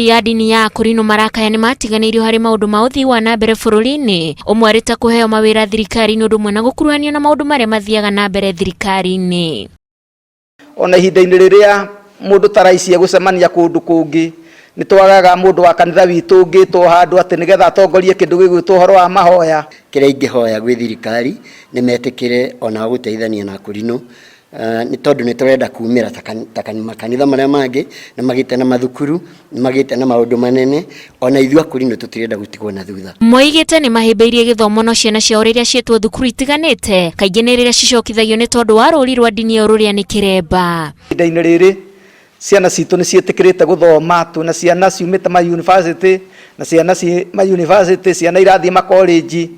Arũmĩrĩri a ndini ya Akũrinũ marakaya nĩ matiganĩirio harĩ maũndũ ma ũthii wa na mbere bũrũri-inĩ, ũmwe arĩ ta kũheo mawĩra thirikari-inĩ ũndũ ũmwe na gũkuruhanio na maũndũ marĩa mathiaga na mbere thirikari-inĩ. Ona ihinda-inĩ rĩrĩa mũndũ ta raici egũcemania kũndũ kũngĩ, nĩ twagaga mũndũ wa kanitha witũ ũngĩtwo handũ atĩ nĩgetha atongorie kĩndũ gĩgwĩtwo ũhoro wa mahoya. Kĩrĩa ingĩhoya gwĩ thirikari nĩ metĩkĩre onao gũteithania na Akũrinũ nĩ tondũ nĩ tũrenda kumĩra ta makanitha marĩa mangĩ, nĩ magĩte na mathukuru, nĩ magĩte na maũndũ manene, ona ithuĩ Akũrinũ tũtirenda gũtigwo na thutha. Moigĩte nĩ mahĩmbĩirie gĩthomo no ciana ciao rĩrĩa ciĩtwo thukuru itiganĩte kaingĩ nĩ rĩrĩa cicokithagio nĩ tondũ wa rũri rwa ndini ĩyo rũrĩa nĩ kĩremba. Ihinda-inĩ rĩrĩ ciana citũ nĩ ciĩtĩkĩrĩte gũthoma, twĩna ciana ciumĩte ma university na ciana ciĩ ma university, ciana irathiĩ ma college,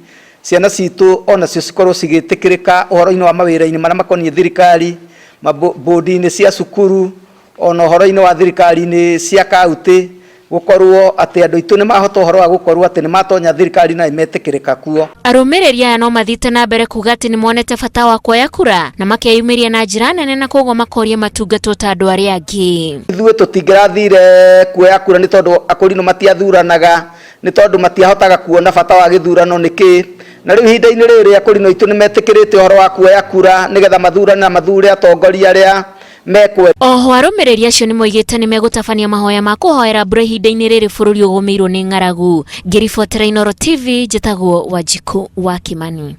ciana citũ onacio cikorwo cigĩtĩkĩrĩka ũhoro-inĩ wa mawĩra-inĩ marĩa makoniĩ thirikari, mabodi-inĩ cia cukuru, ona ũhoro-inĩ wa thirikari-inĩ cia kaunti, gũkorwo atĩ andũ aitũ nĩ mahota ũhoro wa gũkorwo atĩ nĩ matonya thirikari na nĩ metĩkĩrĩka kuo. Arũmĩrĩri aya no mathiĩte na mbere kuga atĩ nĩ monete bata wa kuoya kura na makeyumĩria na njĩra nene na koguo makoria matungatwo ta andũ arĩa angĩ. Ithuĩ tũtingĩrathire kuoya kura nĩ tondũ Akũrinũ matiathuranaga, nĩ tondũ matiahotaga kuona bata wa gĩthurano nĩ kĩ. Na rĩu ihinda-inĩ rĩrĩ Akũrinũ aitũ nĩ metĩkĩrĩte ũhoro wa kuoya kura nĩgetha mathurane na mathure atongoria arĩa mekwenda. Oho arũmĩrĩri acio nĩ moigĩte nĩ megũtabania mahoya ma kũhoera mbura ihinda-inĩ rĩrĩ bũrũri ũgũmĩirwo nĩ ng'aragu. Ngĩribotera Inooro TV njĩtagwo Wanjikũ wa Kĩmani.